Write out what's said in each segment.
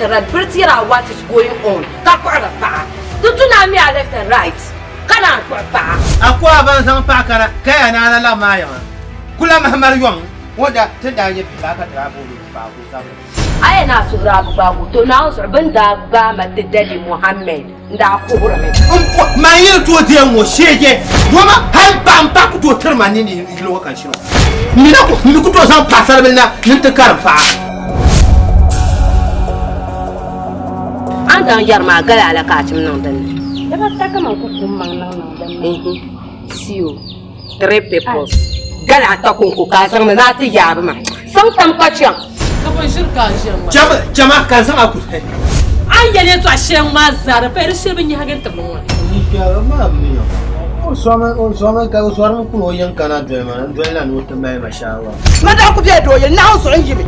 and right biriti yɛra what is going on ka kpuɣiri paɣa. Di tu ni a mi a left and right ka naan kpuɣi paɣa. A ku a ban zaŋ paɣa kana ka ya ni a na laɣim a yiŋa. Kula mahi mali yɔŋ ŋɔ daa ti daa nyɛ bihi laa ka ti daa booni o paɣa ka o zabiri. A yɛn a suhuri a bi gbaag o, to Naawuni zuɣu bɛ ni daa gbaai ma ti Daddy Muhammad n daa kuhirimi. M po man yi ni tooi deei ŋ-ŋɔ sheege, dama hal paɣa m-paɣi ku tooi tiri ma nini yili ŋɔ ka n shini o. M mi na ku, m mi ku tooi zaŋ paɣisaribila na ni n ti karim paɣa. A ni daŋ yɛri maa gala a la ka a chim niŋ din ni. Dibata kaman ku kum maŋ niŋ niŋ din ni. See o. Three peoples. Gala ata konko ka a zaŋ mi ni a ti yaabi ma. Saŋ tam ka chaŋ. Ka bɔ ʒiri ka a ʒiya ŋmana? Chama, chama ka n zaŋ a kuli. A ni yɛli yɛtɔɣ shɛli maa zaa di paya di shɛli bi nyahigi n-tibili ŋɔ ni. Yi kpɛriba maa bi mi o. O zɔmi, o zɔmi ka o zɔrimi kuli o yiŋ kana doli ma na, n doli la ni o ti mali ma shaawara. Ma daa ku bela doo yili, Naawuni zuɣu n-yi mi.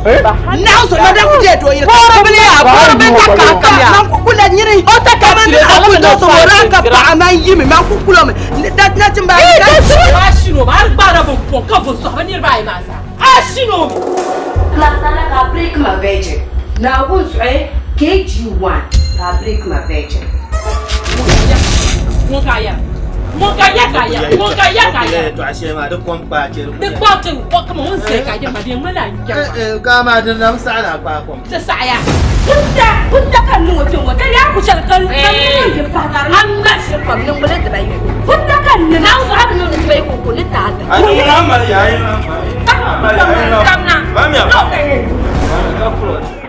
Naawuni zuɣu ma daa ku bela doo yili. Kɔribili ya, kɔribili ta ka a kam ya. Man ku kula nyini. O ta ka Kamani sire, a ku o tooi ta sɔŋ o daa ka sire. paɣa man yi mi, man ku kula mi. Da nachimba ayi da. A shini o mi, a di gbaara bin pɔŋ ka vo sɔhi bɛ niriba ayi maa zaa. A shini o mi. Class ala ka a break ma virgin. Naawuni zuɣu KG1 ka a break ma virgin. Ŋun ka yɛra. Ŋun ka yɛ ka yɛra. Ŋun ka yɛ ka yɛra. Yɛltɔɣa shɛli maa di kom kpaa chɛ Di kpaa chɛ kɔ kama ŋun zaya ka yɛra ma di yɛn ŋmanila a yɛra. Gaa maa di nam saɣi ni a kpaa kom. Ti saɣiya. Kunta kunta ka niŋ o kpɛ ŋɔ ka yaa ku chɛli ka ka niŋ yi pahi ka a ŋma shiri pam niŋ bili dibayi kunta ka niŋ Naawuni zuɣu a bi niŋ ni dibayi ko ni taata. A ni ŋuna mali yaa yi mali. Kamna. Mamiya. Ka kuli.